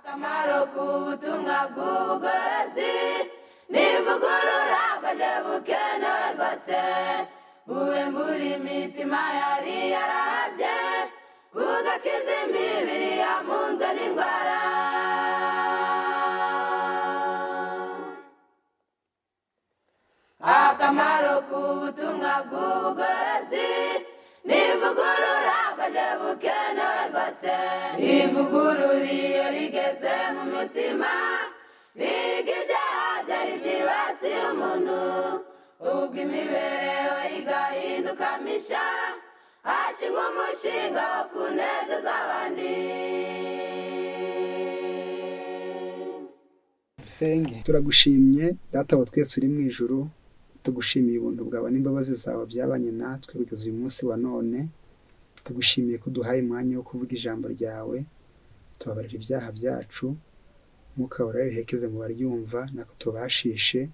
Akamaro k'ubutumwa bw'ubugorozi n'ivugurura bwaje bukenewe rwose, buhembura imitima yari yarahabye, bugakiza imibiri yamunzwe n'indwara. Akamaro k'ubutumwa bw'ubugorozi n'ivugurura bwaje bukenewe rwose. Ivugurura iyo rigeze mu mutima, riga ibyaha byari byibasiye umuntu, ubwo imibereho igahinduka misha, hashingwa umushinga wo kunezeza abandi. Dusenge. Turagushimye Data wa twese uri mu ijuru, tugushimiye ubuntu bwawe n'imbabazi zawe byabanye natwe kugeza uyu munsi wa none. Tugushimiye ko uduhaye umwanya wo kuvuga ijambo ryawe, tubabarira ibyaha byacu, Mwuka wera riherekeze mu baryumva nako tubashishe,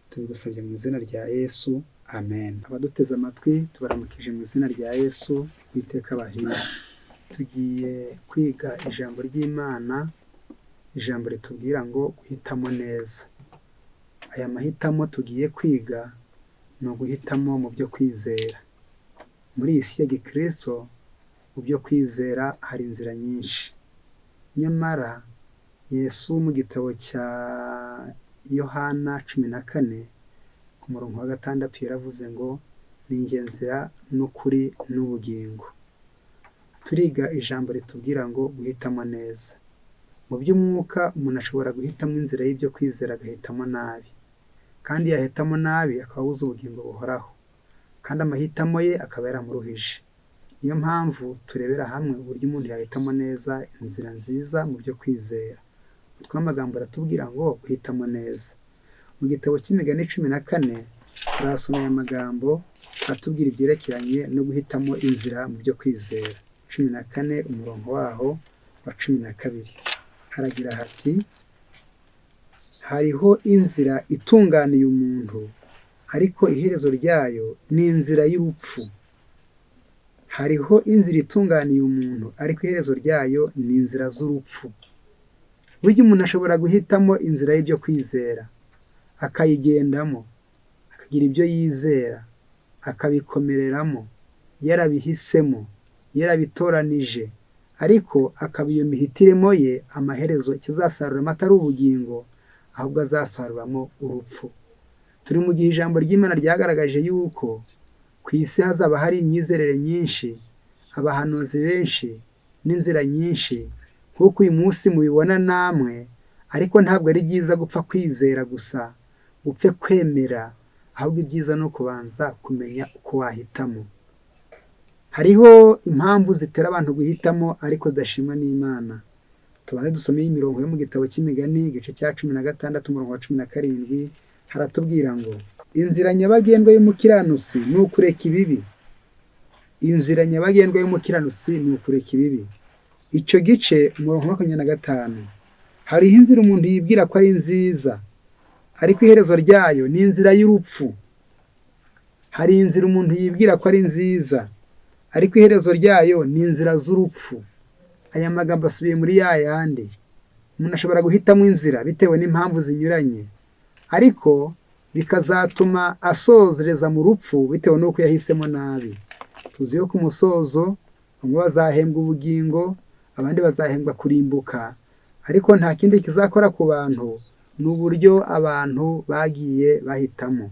tubigusabye mu izina rya Yesu, amen. Abaduteze amatwi tubaramukije mu izina rya Yesu, Uwiteka abahire. Tugiye kwiga ijambo ry'Imana, ijambo ritubwira ngo guhitamo neza. Aya mahitamo tugiye kwiga ni uguhitamo mu byo kwizera. Muri iyi si ya gikristo, mu byo kwizera hari inzira nyinshi. Nyamara Yesu mu gitabo cya Yohana 14 ku murongo wa 6 yaravuze ngo ni njye nzira n'ukuri n'ubugingo. Turiga ijambo ritubwira ngo guhitamo neza. Mu by'umwuka umuntu ashobora guhitamo inzira y'ibyo kwizera agahitamo nabi, kandi yahitamo nabi akaba abuze ubugingo buhoraho, kandi amahitamo ye akaba yaramuruhije. Niyo mpamvu turebera hamwe uburyo umuntu yahitamo neza inzira nziza mu byo kwizera. Umutwe w'amagambo aratubwira ngo guhitamo neza. Mu gitabo cy'Imigani 14 turahasoma aya magambo atubwira ibyerekeranye no guhitamo inzira mu byo kwizera. 14 umurongo waho wa 12 haragira hati: hariho inzira itunganiye umuntu, ariko iherezo ryayo ni inzira y'urupfu. Hariho inzira itunganiye umuntu, ariko iherezo ryayo ni inzira z'urupfu. Burya umuntu ashobora guhitamo inzira y'ibyo kwizera, akayigendamo, akagira ibyo yizera, akabikomereramo, yarabihisemo, yarabitoranije, ariko akaba iyo mihitiremo ye amaherezo ikizasaruramo atari ubugingo, ahubwo azasaruramo urupfu. Turi mu gihe ijambo ry'Imana ryagaragaje yuko ku isi hazaba hari imyizerere myinshi, abahanuzi benshi n'inzira nyinshi, nk'uko uyu munsi mubibona namwe, ariko ntabwo ari byiza gupfa kwizera gusa, upfe kwemera, ahubwo ibyiza ni ukubanza kumenya uko wahitamo. Hariho impamvu zitera abantu guhitamo ariko zidashimwa n'Imana. Tubanze dusome imirongo yo mu gitabo cy'Imigani igice cya 16 umurongo wa 17, haratubwira ngo inzira nyabagendwa y'umukiranutsi ni ukureka ibibi. Inzira nyabagendwa y'umukiranutsi ni ukureka ibibi. Icyo gice umurongo wa 25, hariho inzira umuntu yibwira ko ari nziza, ariko iherezo ryayo ni inzira y'urupfu. Hari inzira umuntu yibwira ko ari nziza, ariko iherezo ryayo ni inzira z'urupfu. Aya magambo asubiye muri ya yandi. Umuntu ashobora guhitamo inzira bitewe n'impamvu zinyuranye, ariko bikazatuma asozereza mu rupfu bitewe n'uko yahisemo nabi. Tuzi ko ku musozo bamwe bazahembwa ubugingo, abandi bazahembwa kurimbuka, ariko nta kindi kizakora ku bantu, ni uburyo abantu bagiye bahitamo.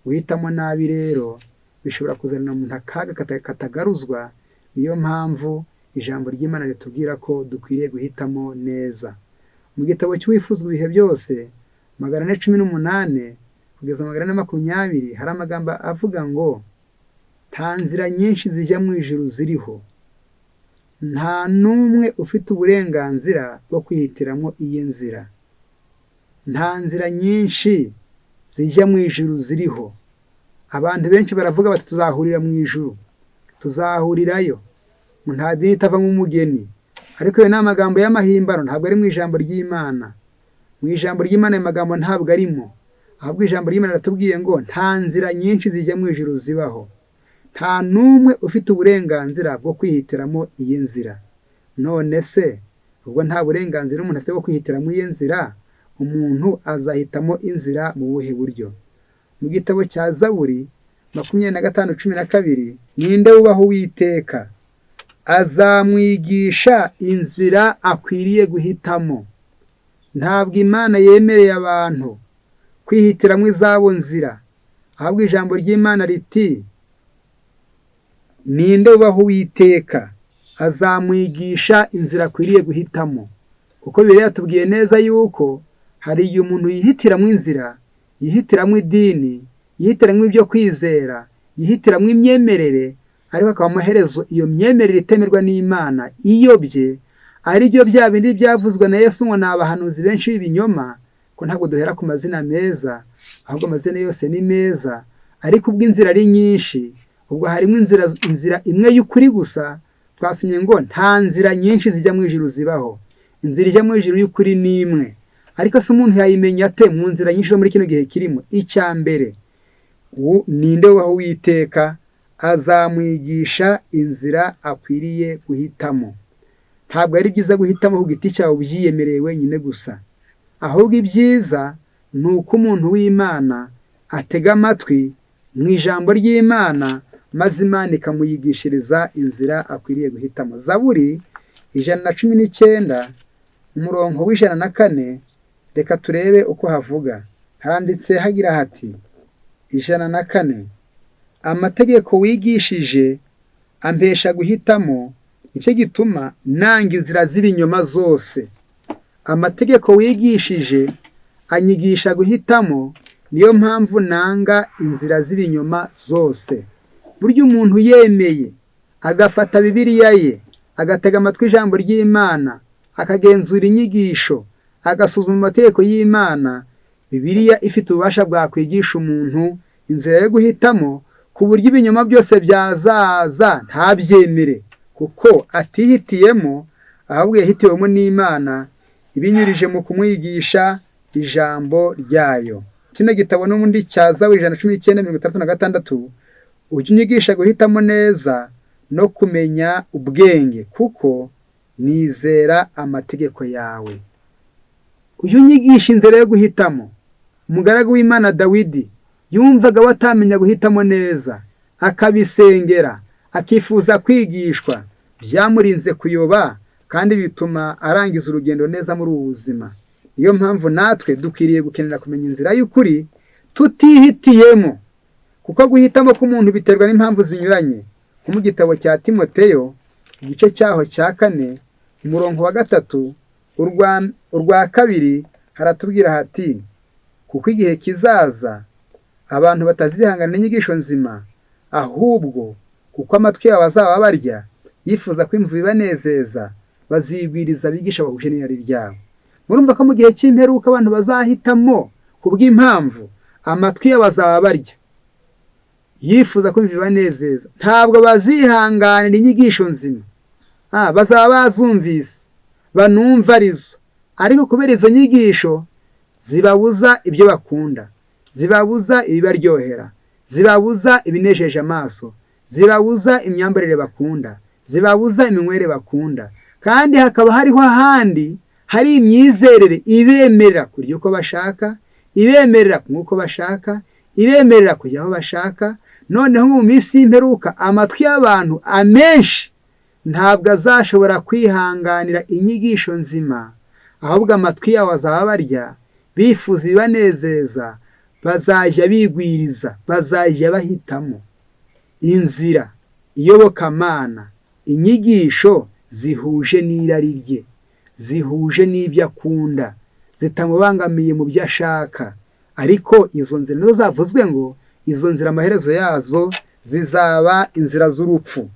Guhitamo nabi rero bishobora kuzanira umuntu akaga katagaruzwa. Niyo mpamvu ijambo ry'Imana ritubwira ko dukwiriye guhitamo neza. Mu gitabo cy'Uwifuzwa ibihe byose 418 kugeza 420 hari amagambo avuga ngo nta nzira nyinshi zijya mu ijuru ziriho, nta n'umwe ufite uburenganzira bwo kwihitiramo iyi nzira. Nta nzira nyinshi zijya mu ijuru ziriho. Abantu benshi baravuga bati tuzahurira mu ijuru, tuzahurirayo, nta dini itavamo umugeni. Ariko ayo ni amagambo y'amahimbano, ntabwo ari mu ijambo ry'Imana. Mu ijambo ry'Imana ayo magambo ntabwo arimo, ahubwo ijambo ry'Imana riratubwiye ngo nta nzira nyinshi zijya mu ijuru zibaho, nta n'umwe ufite uburenganzira bwo kwihitiramo iyi nzira. None se Ubwo nta burenganzira umuntu afite bwo kwihitiramo iyo nzira, umuntu azahitamo inzira mu buhe buryo? Mu gitabo cya Zaburi 25:12, ninde wubaha Uwiteka azamwigisha inzira akwiriye guhitamo. Ntabwo Imana yemereye abantu kwihitiramo izabo nzira, ahubwo ijambo ry'Imana riti ninde wubaha Uwiteka azamwigisha inzira akwiriye guhitamo. Kuko Bibiliya yatubwiye neza yuko hari igihe umuntu yihitiramo inzira, yihitiramo idini, yihitiramo ibyo kwizera, yihitiramo imyemerere, ariko akaba amaherezo iyo myemerere itemerwa n'Imana iyobye, ari byo bya bindi byavuzwe na Yesu ngo ni abahanuzi benshi b'ibinyoma, ko ntabwo duhera ku mazina meza, ahubwo amazina yose ni meza, ariko ubwo inzira ari nyinshi, ubwo harimo inzira imwe y'ukuri gusa. Twasomye ngo nta nzira nyinshi zijya mu ijuru zibaho, inzira ijya mu ijuru y'ukuri ni imwe. Ariko se umuntu yayimenya ate mu nzira nyinshi zo muri kino gihe kirimo? Icya mbere, ninde wubaha Uwiteka azamwigisha inzira akwiriye guhitamo. Ntabwo ari byiza guhitamo ku giti cyawe ubyiyemereye wenyine gusa, ahubwo ibyiza ni uko umuntu w'Imana atega amatwi mu ijambo ry'Imana, maze Imana ikamuyigishiriza inzira akwiriye guhitamo. Zaburi 119 umurongo w'104, reka turebe uko havuga. Haranditse hagira hati 104, amategeko wigishije ampesha guhitamo, nicyo gituma nanga inzira z'ibinyoma zose. Amategeko wigishije anyigisha guhitamo, niyo mpamvu nanga inzira z'ibinyoma zose. Burya umuntu yemeye agafata Bibiliya ye, agatega amatwi ijambo ry'Imana, akagenzura inyigisho, agasuzuma amategeko y'Imana, Bibiliya ifite ububasha bwakwigisha umuntu inzira yo guhitamo, ku buryo ibinyoma byose byazaza ntabyemere, kuko atihitiyemo, ahubwo yahitiwemo n'Imana ibinyurije mu kumwigisha ijambo ryayo. Kino gitabo n'ubundi cya Zaburi 119:66, ujye unyigisha guhitamo neza no kumenya ubwenge, kuko nizera amategeko yawe. Ujye unyigisha inzira yo guhitamo. Umugaragu w'Imana Dawidi yumvaga watamenya guhitamo neza, akabisengera, akifuza kwigishwa, byamurinze kuyoba kandi bituma arangiza urugendo neza muri ubu buzima. Niyo mpamvu natwe dukwiriye gukenera kumenya inzira y'ukuri tutihitiyemo, kuko guhitamo k'umuntu biterwa n'impamvu zinyuranye. Nko mu gitabo cya Timoteyo igice cyaho cya 4 umurongo wa 3 urwa 2 haratubwira hati kuko igihe kizaza abantu batazihangana n'inyigisho nzima, ahubwo kuko amatwi yabo azaba barya yifuza kwimva ibibanezeza, bazigwiriza abigisha bahuje n'irari ryabo. Murumva ko mu gihe cy'imperuka abantu bazahitamo kubw'impamvu amatwi yabo azaba barya yifuza kumva ibibanezeza, ntabwo bazihanganira inyigisho nzima, bazaba bazumvise banumva arizo, ariko kubera izo nyigisho zibabuza ibyo bakunda, zibabuza ibibaryohera, zibabuza ibinejeje amaso, zibabuza imyambarire bakunda, zibabuza iminywere bakunda, kandi hakaba hariho ahandi hari imyizerere ibemerera kurya uko bashaka, ibemerera kunywa uko bashaka, ibemerera kujya aho bashaka. Noneho mu minsi y'imperuka amatwi y'abantu amenshi ntabwo azashobora kwihanganira inyigisho nzima, ahubwo amatwi yabo azaba barya bifuza ibibanezeza, bazajya bigwiriza, bazajya bahitamo inzira iyobokamana, inyigisho zihuje n'irari rye, zihuje n'ibyo akunda, zitamubangamiye mu byo ashaka. Ariko izo nzira nizo zavuzwe ngo izo nzira amaherezo yazo zizaba inzira z'urupfu.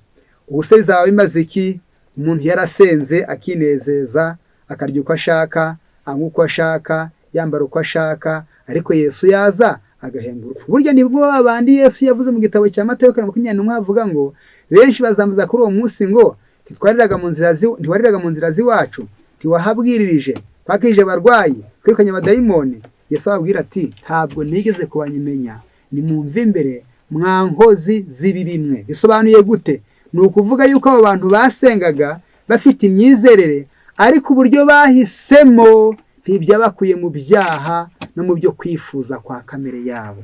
Ubuse bizaba bimaze iki? Umuntu yarasenze akinezeza, akarya uko ashaka, anywa uko ashaka, yambara uko ashaka, ariko Yesu yaza agahemba urupfu. Burya nibwo babandi Yesu yavuze mu gitabo cya Matayo 21 avuga ngo benshi bazambuza kuri uwo munsi ngo ntitwariraga mu nzira ntiwariraga mu nzira z'iwacu, ntiwahabwiririje, twakije abarwayi, twirukanye abadayimoni. Yesu ababwira ati ntabwo nigeze kubanyimenya, nimumve imbere mwa nkozi z'ibibi mwe. Bisobanuye gute? Ni ukuvuga yuko abo bantu basengaga bafite imyizerere, Ariko uburyo bahisemo ntibyabakuye mu byaha no mu byo kwifuza kwa kamere yabo,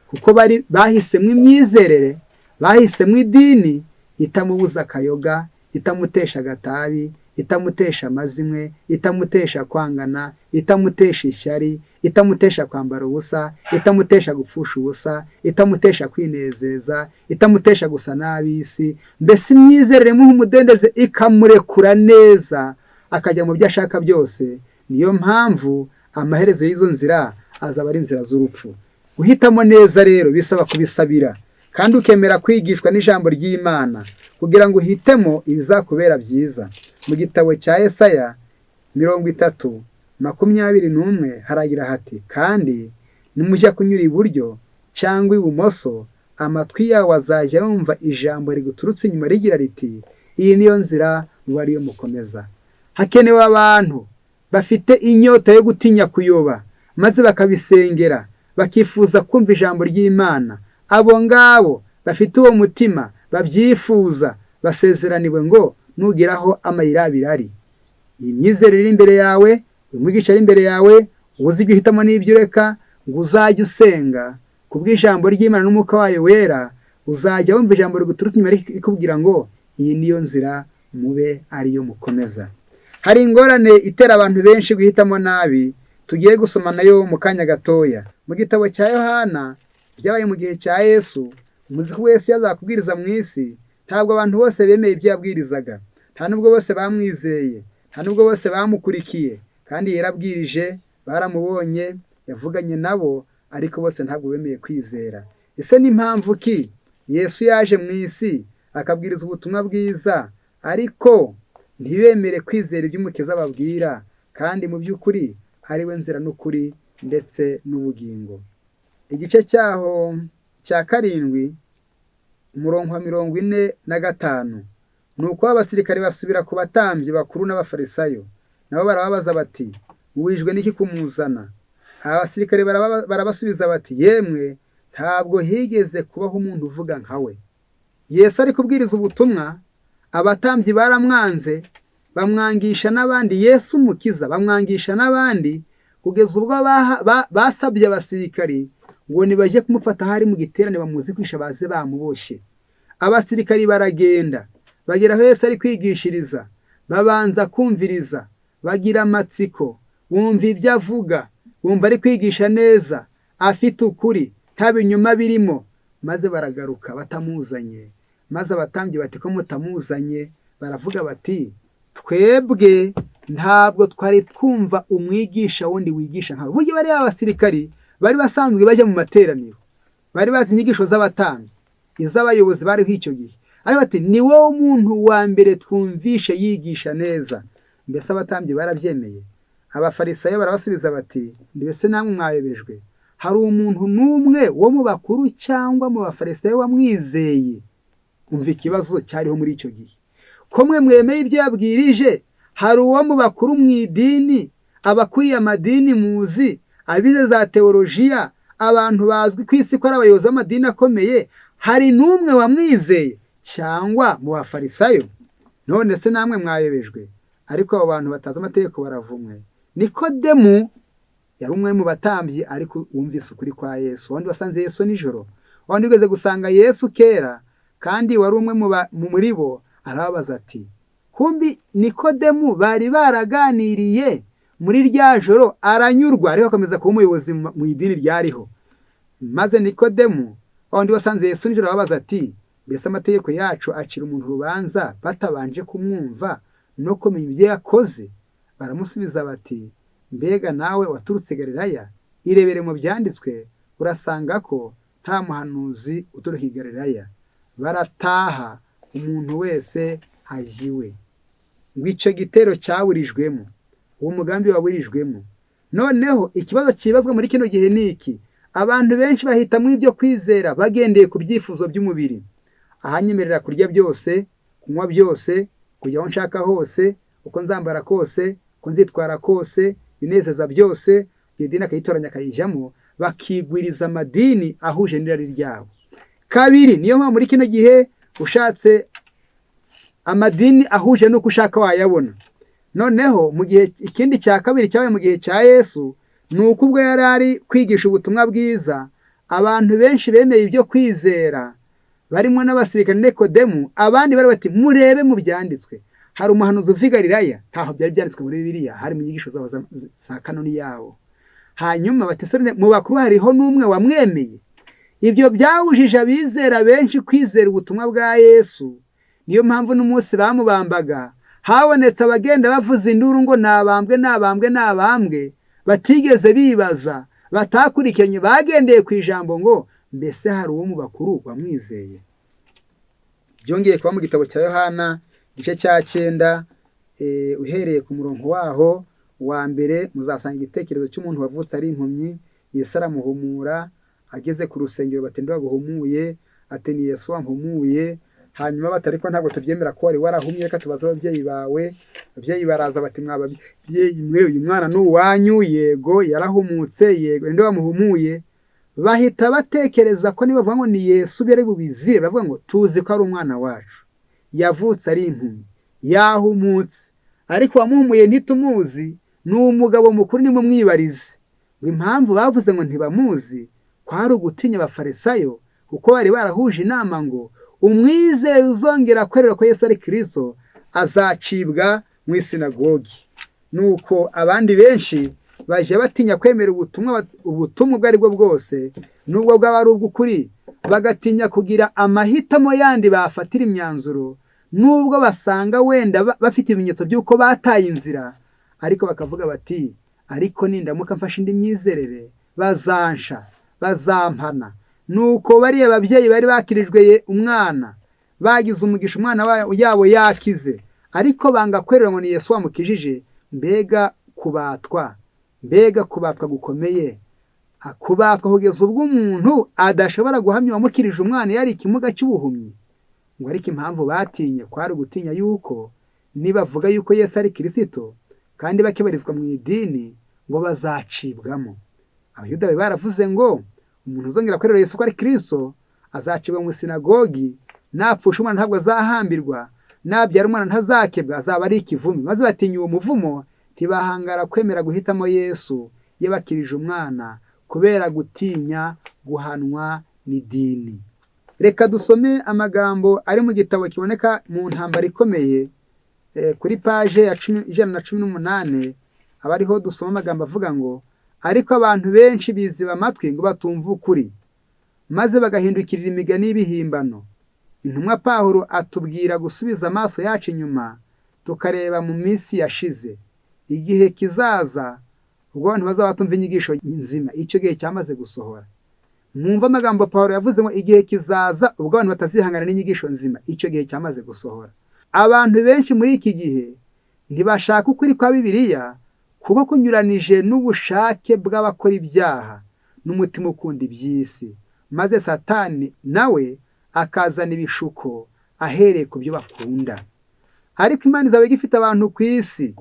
kuko bari bahisemo imyizerere, bahisemo idini itamubuza akayoga, itamutesha agatabi, itamutesha amazimwe, itamutesha kwangana, itamutesha ishyari, itamutesha kwambara ubusa, itamutesha gupfusha ubusa, itamutesha kwinezeza, itamutesha gusa n'ab'isi. Mbese imyizerere imuha umudendezo ikamurekura neza akajya mu byo ashaka byose. Niyo mpamvu amaherezo y'izo nzira azaba ari inzira z'urupfu. Guhitamo neza rero bisaba kubisabira kandi ukemera kwigishwa n'ijambo ry'Imana kugira ngo uhitemo ibizakubera byiza. Mu gitabo cya Yesaya 30:21 haragira hati: kandi nimujya kunyura iburyo cyangwa ibumoso, amatwi yawe azajya yumva ijambo riguturutse inyuma rigira riti: iyi niyo nzira muba ariyo mukomeza. Hakenewe abantu bafite inyota yo gutinya kuyoba, maze bakabisengera, bakifuza kumva ijambo ry'Imana. Abo ngabo bafite uwo mutima babyifuza, basezeraniwe ngo nugeraho amayira abiri ari. Iyi myizerere iri imbere yawe, umwigisha ari imbere yawe, uzi ibyo uhitamo n'ibyo ureka, ngo uzajye usenga kubw'ijambo ry'Imana n'umwuka wayo wera, uzajya wumva ijambo riguturutse inyuma rikubwira ngo iyi niyo nzira mube ariyo mukomeza. Hari ingorane itera abantu benshi guhitamo nabi, tugiye gusoma nayo mu kanya gatoya. Mu gitabo cya Yohana, byabaye mu gihe cya Yesu, muzi ko Yesu yazakubwiriza mu isi, ntabwo abantu bose bemeye ibyo yabwirizaga, nta nubwo bose bamwizeye, nta nubwo bose bamukurikiye, kandi yarabwirije, baramubonye, yavuganye nabo, ariko bose ntabwo bemeye kwizera. Ese ni impamvu ki Yesu yaje mu isi akabwiriza ubutumwa bwiza, ariko ntibemere kwizera ibyo Umukiza ababwira, kandi mu by'ukuri ari we nzira n'ukuri ndetse n'ubugingo? Igice cyaho cya 7 umurongo wa 45, nuko abasirikare basubira ku batambyi bakuru n'abafarisayo, nabo barababaza bati: muwijwe n'iki kumuzana? Abasirikare barabasubiza bati: yemwe ntabwo higeze kubaho umuntu uvuga nka we. Yesu ari kubwiriza ubutumwa, abatambyi baramwanze, bamwangisha n'abandi. Yesu Umukiza bamwangisha n'abandi, kugeza ubwo basabye abasirikari ngo nibajye kumufata hari mu giterane bamuzi kwisha baze bamuboshye. Abasirikari baragenda bagera aho Yesu ari kwigishiriza, babanza kumviriza, bagira amatsiko, bumva ibyo avuga, bumva ari kwigisha neza, afite ukuri, nta binyoma birimo, maze baragaruka batamuzanye. Maze abatambyi bati: ko mutamuzanye? Baravuga bati: twebwe ntabwo twari twumva umwigisha wundi wigisha nkawe. Burya bari abasirikari bari basanzwe bajya mu materaniro, bari bazi inyigisho z'abatambyi, iz'abayobozi bariho icyo gihe, ariko bati: ni wowe muntu wa mbere twumvishe yigisha neza. Mbese abatambyi barabyemeye? Abafarisayo barabasubiza bati: mbese namwe mwayobejwe? Hari umuntu n'umwe wo mu bakuru cyangwa mu bafarisayo wamwizeye? Umva ikibazo cyariho muri icyo gihe. Ko mwe mwemeye ibyo yabwirije, hari uwo mu bakuru mu idini, abakuriye amadini muzi, abize za teolojiya, abantu bazwi ku isi ko ari abayobozi b'amadini akomeye, hari n'umwe wamwizeye cyangwa mu bafarisayo? None se namwe mwayobejwe? Ariko abo bantu batazi amategeko baravumwe. Nikodemu yari umwe mu batambyi, ariko wumvise ukuri kwa Yesu, wandi wasanze Yesu nijoro, wandi wigeze gusanga Yesu kera, kandi wari umwe muri bo, arababaza ati: kumbi Nikodemu bari baraganiriye muri rya joro, aranyurwa, ariko akomeza kuba umuyobozi mu idini ryariho. Maze Nikodemu wandi wasanze Yesu nijoro arababaza ati: mbese amategeko yacu acira umuntu urubanza batabanje kumwumva no kumenya ibyo yakoze? Baramusubiza bati: mbega nawe waturutse Galilaya? Irebere mu byanditswe urasanga ko nta muhanuzi uturuka i Galilaya. Barataha, umuntu wese ajya iwe. Ngo icyo gitero cyaburijwemo, uwo mugambi waburijwemo. Noneho ikibazo kibazwa muri kino gihe ni iki: abantu benshi bahitamo ibyo kwizera bagendeye ku byifuzo by'umubiri. Ahanyemerera kurya byose, kunywa byose, kujya aho nshaka hose, uko nzambara kose, uko nzitwara kose, inezeza byose, iyo dini akayitoranya akayijyamo, bakigwiriza amadini ahuje n'irari ryabo. Kabiri, niyo mpamvu muri kino gihe ushatse amadini ahuje n'uko ushaka wayabona. Noneho mu gihe ikindi cya kabiri cyabaye mu gihe cya Yesu, ni uko ubwo yari ari kwigisha ubutumwa bwiza, abantu benshi bemeye ibyo kwizera, barimo n'abasirikare Nikodemu, abandi bari bati murebe mu byanditswe. Hari umuhanuzi uva i Galilaya, ntaho byari byanditswe muri Bibiliya, hari mu nyigisho zabo za kanoni yabo. Hanyuma bati mu bakuru hariho n'umwe wamwemeye. Ibyo byabujije abizera benshi kwizera ubutumwa bwa Yesu. Niyo mpamvu n'umunsi bamubambaga habonetse abagenda bavuza induru ngo nabambwe, nabambwe, nabambwe, batigeze bibaza, batakurikiranye, bagendeye ku ijambo ngo mbese hari uwo mu bakuru wamwizeye. Byongeye kuba mu gitabo cya Yohana igice cya 9, uhereye ku murongo waho wa mbere, muzasanga igitekerezo cy'umuntu wavutse ari impumyi. Yesu aramuhumura, ageze ku rusengero bati nde waguhumuye? Ati ni Yesu wampumuye. Hanyuma bati ariko ntabwo tubyemera ko wari warahumye, reka tubaze ababyeyi bawe. Ababyeyi baraza bati mwa babyeyi mwe, uyu mwana ni uwanyu? Yego yarahumutse, yego ninde wamuhumuye? Bahita batekereza ko niba bavuga ngo ni Yesu byari bubizire, baravuga ngo tuzi ko ari umwana wacu, yavutse ari impumyi, yahumutse, ariko wamuhumuye ntitumuzi, ni umugabo mukuru, nimumwibarize. Ngo impamvu bavuze ngo ntibamuzi kwari ugutinya abafarisayo, kuko bari barahuje inama ngo umwizeye uzongera kwerera ko Yesu ari Kristo azacibwa mu isinagogi. Nuko abandi benshi bajya batinya kwemera ubutumwa ubwo ari bwo bwose, nubwo bwaba ari ubw'ukuri, bagatinya kugira amahitamo yandi bafatira imyanzuro, nubwo basanga wenda bafite ibimenyetso by'uko bataye inzira, ariko bakavuga bati ariko nindamuka mfashe indi myizerere bazansha, bazampana. Nuko bariya babyeyi bari bakirijwe umwana, bagize umugisha umwana yabo yakize, ariko banga kwerera ngo ni Yesu wamukijije. Mbega kubatwa, mbega kubatwa gukomeye, kubatwa kugeza ubwo umuntu adashobora guhamya uwamukirije umwana yari ikimuga cy'ubuhumyi. Ngo ariko impamvu batinye kwari ugutinya yuko nibavuga yuko Yesu ari Kristo kandi bakibarizwa mu idini ngo bazacibwamo. Abayuda bari baravuze ngo umuntu uzongera kwerera Yesu ko ari Kristo azacibwa mu sinagogi, napfusha umwana ntabwo azahambirwa, nabyara umwana ntazakebwa, azaba ari ikivume. Maze batinya uwo muvumo, ntibahangara kwemera guhitamo Yesu yabakirije umwana kubera gutinya guhanwa n'idini. Reka dusome amagambo ari mu gitabo kiboneka mu ntambara ikomeye, kuri paje ya 118, aba ariho dusoma amagambo avuga ngo ariko abantu benshi biziba amatwi ngo batumva ukuri, maze bagahindukirira imigani y'ibihimbano. Intumwa Pawulo atubwira gusubiza amaso yacu inyuma tukareba mu minsi yashize, igihe kizaza ubwo abantu bazaba batumva inyigisho nzima. Icyo gihe cyamaze gusohora. Mwumva amagambo Pawulo yavuze ngo igihe kizaza ubwo abantu batazihangana n'inyigisho nzima. Icyo gihe cyamaze gusohora. Abantu benshi muri iki gihe ntibashaka ukuri kwa Bibiliya, kuko kunyuranije n'ubushake bw'abakora ibyaha n'umutima ukunda iby'isi, maze Satani nawe akazana ibishuko ahereye ku byo bakunda. Ariko Imana izaba igifite abantu ku isi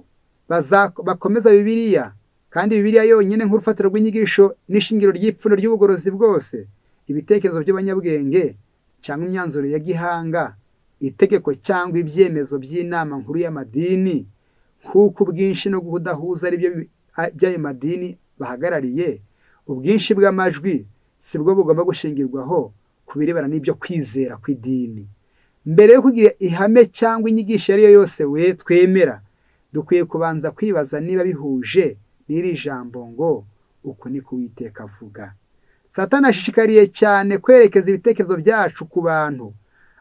bakomeza Bibiliya, kandi Bibiliya yonyine nk'urufatiro rw'inyigisho n'ishingiro ry'ipfundo ry'ubugorozi bwose, ibitekerezo by'abanyabwenge cyangwa imyanzuro ya gihanga, itegeko cyangwa ibyemezo by'inama nkuru y'amadini, nk'uko ubwinshi no kudahuza ari byo by'ayo madini bahagarariye. Ubwinshi bw'amajwi si bwo bugomba gushingirwaho ku birebana n'ibyo kwizera kw'idini. Mbere yo kugira ihame cyangwa inyigisho iyo ari yo yose we twemera, dukwiye kubanza kwibaza niba bihuje n'iri jambo ngo uku ni ko Uwiteka avuga. Satani ashishikariye cyane kwerekeza ibitekerezo byacu ku bantu,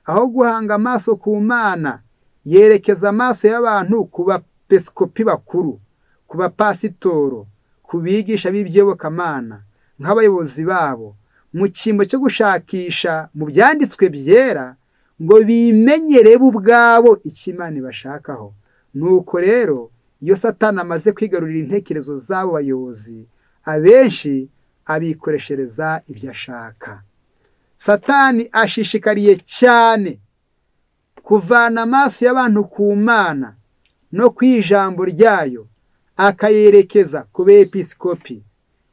aho guhanga amaso ku Mana. Yerekeza amaso y'abantu ku bapeskopi bakuru, ku bapasitoro, ku bigisha b'ibyobokamana nk'abayobozi babo, mu cyimbo cyo gushakisha mu byanditswe byera ngo bimenyere bo ubwabo icyo Imana ibashakaho. Nuko rero iyo Satani amaze kwigarurira intekerezo z'abo bayobozi, abenshi abikoreshereza ibyo ashaka. Satani ashishikariye cyane kuvana amaso y'abantu ku Mana no ku ijambo ryayo, akayerekeza ku bepiskopi,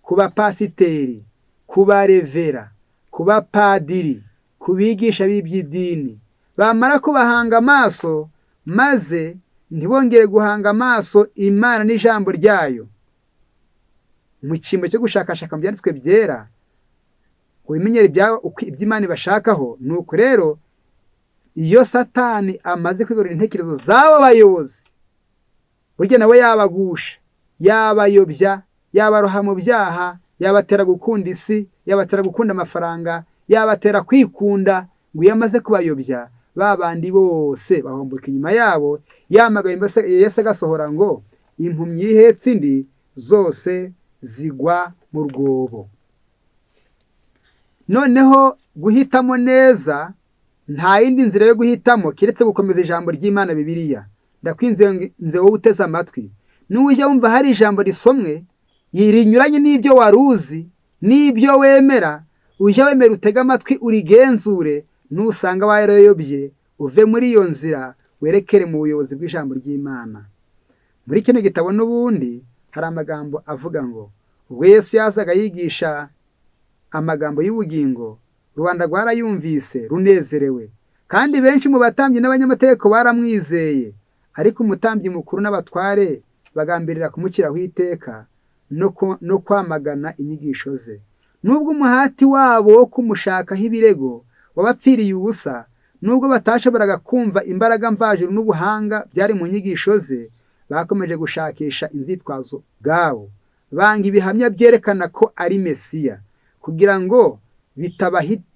ku bapasiteri, ku barevera, ku bapadiri, ku bigisha b'iby'idini. Bamara kubahanga amaso, maze ntibongere guhanga amaso Imana n'ijambo ryayo. Mu cyimbo cyo gushakashaka mu byanditswe byera ngo bimenyere iby'Imana ibashakaho. Nuko rero iyo Satani amaze kwigarurira intekerezo z'abo bayobozi, burya nawe yabagusha, yabayobya, yabaroha mu byaha, yabatera gukunda isi, yabatera gukunda amafaranga, yabatera kwikunda. Ngo iyo amaze kubayobya, ba bandi bose bahomboka inyuma yabo. Yamagaye Yesu agasohora ngo impumyi ihetse indi zose zigwa mu rwobo. Noneho guhitamo neza, nta yindi nzira yo guhitamo keretse gukomeza ijambo ry'Imana Bibiliya. Ndakwinze wowe uteze amatwi, nujya wumva hari ijambo risomwe rinyuranye n'ibyo wari uzi n'ibyo wemera, ujya wemera utege amatwi urigenzure. Nusanga warayobye, uve muri iyo nzira werekere mu buyobozi bw'ijambo ry'Imana. Muri kino gitabo n'ubundi hari amagambo avuga ngo ubwo Yesu yazaga yigisha amagambo y'ubugingo, rubanda rwarayumvise runezerewe, kandi benshi mu batambyi n'abanyamategeko baramwizeye. Ariko umutambyi mukuru n'abatware bagambirira kumushyiraho iteka no kwamagana inyigisho ze. Nubwo umuhati wabo wo kumushakaho ibirego wabapfiriye ubusa, nubwo batashoboraga kumva imbaraga mvajuru n'ubuhanga byari mu nyigisho ze, bakomeje gushakisha inzitwazo bwabo, banga ibihamya byerekana ko ari Mesiya, kugira ngo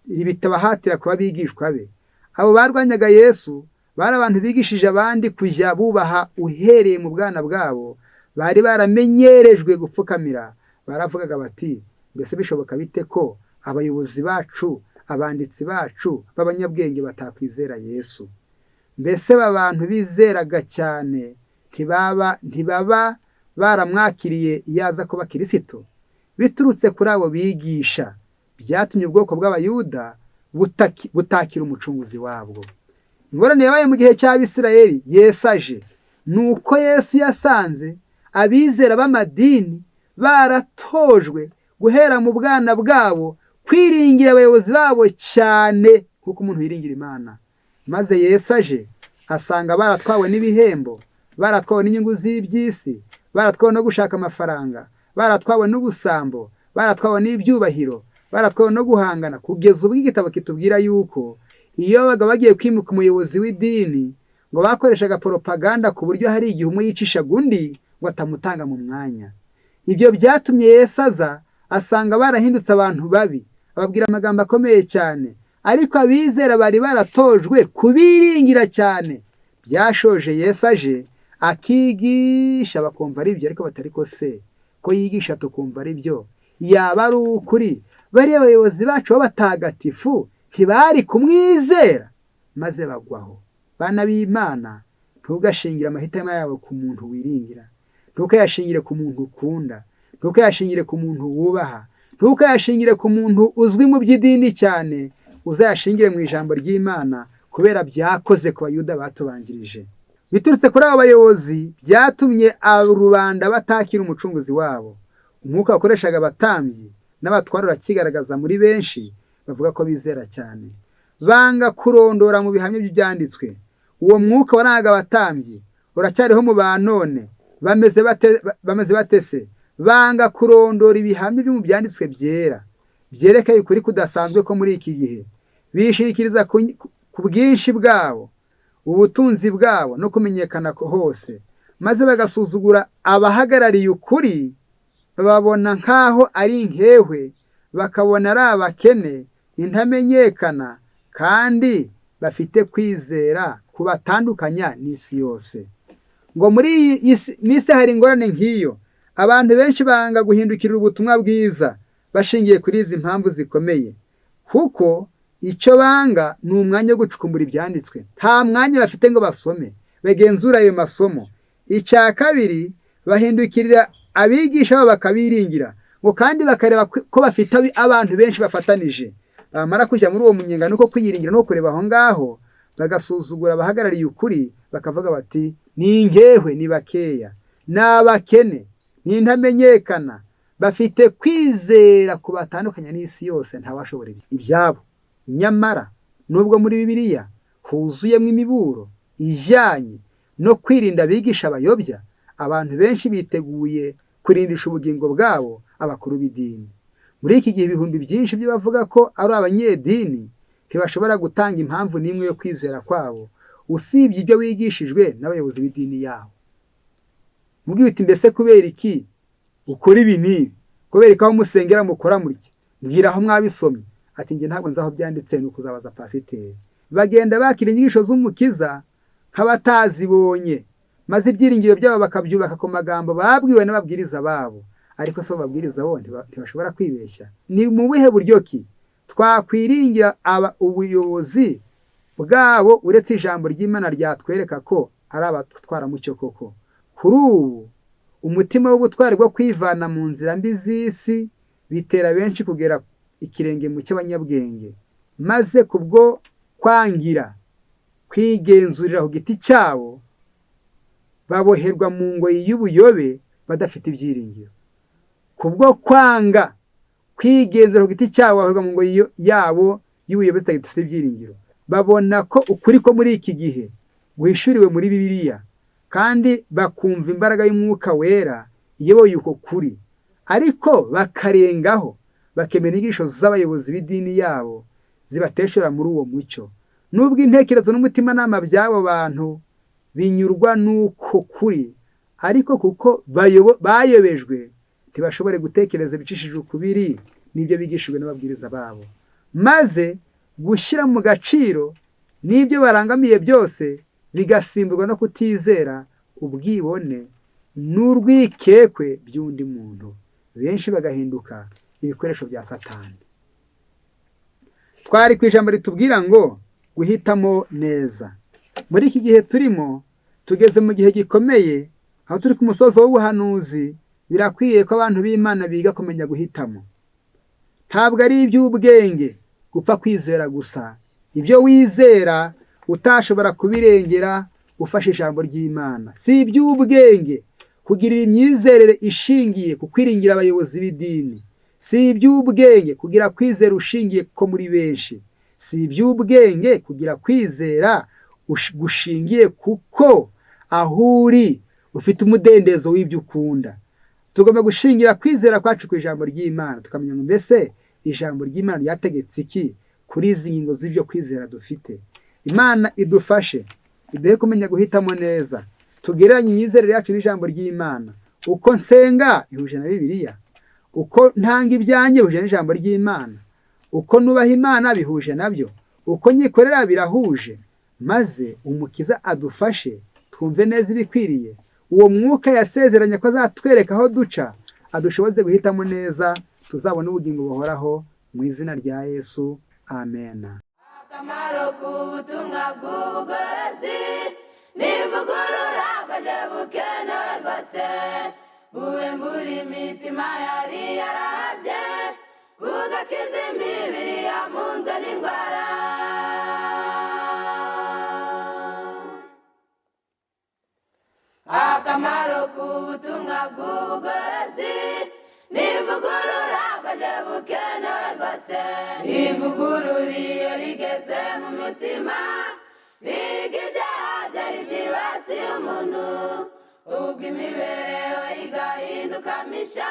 bitabahatira kuba abigishwa be. Abo barwanyaga Yesu bari abantu bigishije abandi kujya bubaha uhereye mu bwana bwabo, bari baramenyerejwe gupfukamira. Baravugaga bati, mbese bishoboka bite ko abayobozi bacu, abanditsi bacu b'abanyabwenge batakwizera Yesu? Mbese aba bantu bizeraga cyane ntibaba baramwakiriye iyo aza kuba Kirisito? Biturutse kuri abo bigisha byatumye ubwoko bw'Abayuda butakira umucunguzi wabwo. Ingorane yabaye mu gihe cy'Abisirayeli Yesu aje, nuko Yesu yasanze abizera b'amadini baratojwe guhera mu bwana bwabo kwiringira abayobozi babo cyane kuko umuntu yiringira Imana. Maze Yesu aje asanga baratwawe n'ibihembo, baratwawe n'inyungu z'iby'isi, baratwawe no gushaka amafaranga, baratwawe n'ubusambo, baratwawe n'ibyubahiro, baratwawe no guhangana, kugeza ubwo igitabo kitubwira yuko iyo babaga bagiye kwimuka umuyobozi w'idini ngo bakoreshaga propaganda ku buryo hari igihe umwe yicishaga undi ngo atamutanga mu mwanya. Ibyo byatumye Yesu aza asanga barahindutse abantu babi, ababwira amagambo akomeye cyane. Ariko abizera bari baratojwe kubiringira cyane. Byashoje Yesu aje akigisha bakumva ari byo, ariko batari ko se ko yigisha tukumva ari byo, yaba ari ukuri bariya bayobozi bacu b'abatagatifu ntibari kumwizera, maze bagwaho. Bana b'Imana, ntugashingire amahitamo yabo ku muntu wiringira, ntukayashingire ku muntu ukunda, ntukayashingire ku muntu wubaha, ntukayashingire ku muntu uzwi mu by'idini cyane, uzayashingire mu ijambo ry'Imana, kubera byakoze ku Bayuda batubanjirije. Biturutse kuri abo bayobozi byatumye rubanda batakira umucunguzi wabo. Umwuka wakoreshaga abatambyi n'abatware urakigaragaza muri benshi bavuga ko bizera cyane, banga kurondora mu bihamya by'ibyanditswe. Uwo mwuka warangaga abatambyi uracyariho mu ba none. Bameze batese banga kurondora ibihamya byo mu byanditswe byera byerekeye ukuri kudasanzwe ko muri iki gihe. Bishikiriza ku bwinshi bwabo, ubutunzi bwabo no kumenyekana hose, maze bagasuzugura abahagarariye ukuri, bababona nk'aho ari inkehwe, bakabona ari abakene, intamenyekana, kandi bafite kwizera kubatandukanya n'isi yose. Ngo muri iyi isi hari ingorane nk'iyo. Abantu benshi banga guhindukirira ubutumwa bwiza bashingiye kuri izi mpamvu zikomeye, kuko icyo banga ni umwanya wo gucukumbura ibyanditswe. Nta mwanya bafite ngo basome, bagenzura ayo masomo. Icya kabiri, bahindukirira abigisha babo bakabiringira, ngo kandi bakareba ko bafite abantu benshi bafatanije. Bamara kujya muri uwo munyenga nuko kwiyiringira no kureba aho ngaho, bagasuzugura abahagarariye ukuri, bakavuga bati ni inkehwe, ni bakeya, ni abakene, ni intamenyekana, bafite kwizera kubatandukanya n'isi yose, ntawashobora ibyabo. Nyamara nubwo muri Bibiliya huzuyemo imiburo ijyanye no kwirinda abigisha bayobya, abantu benshi biteguye kurindisha ubugingo bwabo abakuru b'idini. Muri iki gihe ibihumbi byinshi by'abavuga ko ari abanyedini ntibashobora gutanga impamvu n'imwe yo kwizera kwabo, usibye ibyo wigishijwe n'abayobozi b'idini yabo. Mubwira uti mbese kubera iki ukora ibi n'ibi? Kubera ko aho musengera mukora mutya? Mbwira aho mwabisomye. Ati njye ntabwo nzi aho byanditse, ni ukuzabaza pasiteri. Bagenda bakira inyigisho z'Umukiza nk'abatazibonye, maze ibyiringiro byabo bakabyubaka ku magambo babwiwe n'ababwiriza babo. Ariko se babwiriza bo ntibashobora kwibeshya? Ni mu buhe buryo ki twakwiringira ubuyobozi bwabo uretse ijambo ry'Imana ryatwereka ko ari abatwaramucyo koko? Kuri ubu umutima w'ubutwari bwo kwivana mu nzira mbi z'isi bitera benshi kugera ikirenge mu cy'abanyabwenge, maze kubwo kwangira kwigenzurira ku giti cyabo baboherwa mu ngoyi y'ubuyobe badafite ibyiringiro. Kubwo kwanga kwigenzura ku giti cyabo baboherwa mu ngoyi yabo y'ubuyobe badafite ibyiringiro. Babona ko ukuri ko muri iki gihe guhishuriwe muri Bibiliya, kandi bakumva imbaraga y'Umwuka Wera iyoboye uko kuri, ariko bakarengaho bakemera inyigisho z'abayobozi b'idini yabo zibateshera muri uwo mucyo. Nubwo intekerezo n'umutimanama by'abo bantu binyurwa n'uko kuri, ariko kuko bayobejwe ntibashobore gutekereza ibicishije ukubiri n'ibyo bigishijwe n'ababwiriza babo, maze gushyira mu gaciro n'ibyo barangamiye byose bigasimburwa no kutizera, ubwibone n'urwikekwe by'undi muntu. Benshi bagahinduka ibikoresho bya Satani. Twari ku ijambo ritubwira ngo guhitamo neza. Muri iki gihe turimo, tugeze mu gihe gikomeye, aho turi ku musozo w'ubuhanuzi. Birakwiye ko abantu b'Imana biga kumenya guhitamo. Ntabwo ari iby'ubwenge gupfa kwizera gusa. Ibyo wizera utashobora kubirengera ufashe ijambo ry'Imana. Si iby'ubwenge kugirira imyizerere ishingiye ku kwiringira abayobozi b'idini. Si iby'ubwenge kugira kwizera ushingiye ko muri benshi. Si iby'ubwenge kugira kwizera gushingiye kuko aho uri ufite umudendezo w'ibyo ukunda. Tugomba gushingira kwizera kwacu ku ijambo ry'Imana, tukamenya ngo mbese ijambo ry'Imana ryategetse iki kuri izi ngingo z'ibyo kwizera dufite. Imana idufashe, iduhe kumenya guhitamo neza, tugereranye imyizerere yacu n'ijambo ry'Imana. Uko nsenga bihuje na Bibiliya, uko ntanga ibyanjye bihuje n'ijambo ry'Imana, uko nubaha Imana bihuje nabyo, uko nyikorera birahuje. Maze Umukiza adufashe twumve neza ibikwiriye. Uwo mwuka yasezeranye ko azatwereka aho duca, adushoboze guhitamo neza, tuzabona ubugingo buhoraho mu izina rya Yesu, amen. Akamaro k'ubutumwa bw'ubugorozi n'ivugurura bwaje bukenewe rwose, buhembura imitima yari yarahabye, bugakiza imibiri yamunzwe n'indwara. Akamaro k'ubutumwa bw'ubugorozi n'ivugurura bwaje bukenewe rwose, ivugurura iyo rigeze mu mitima riga ibyaha byari byibasiye umuntu, ubwo imibereho igahinduka misha,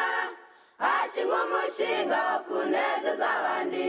hashingwa umushinga wo kunezeza abandi.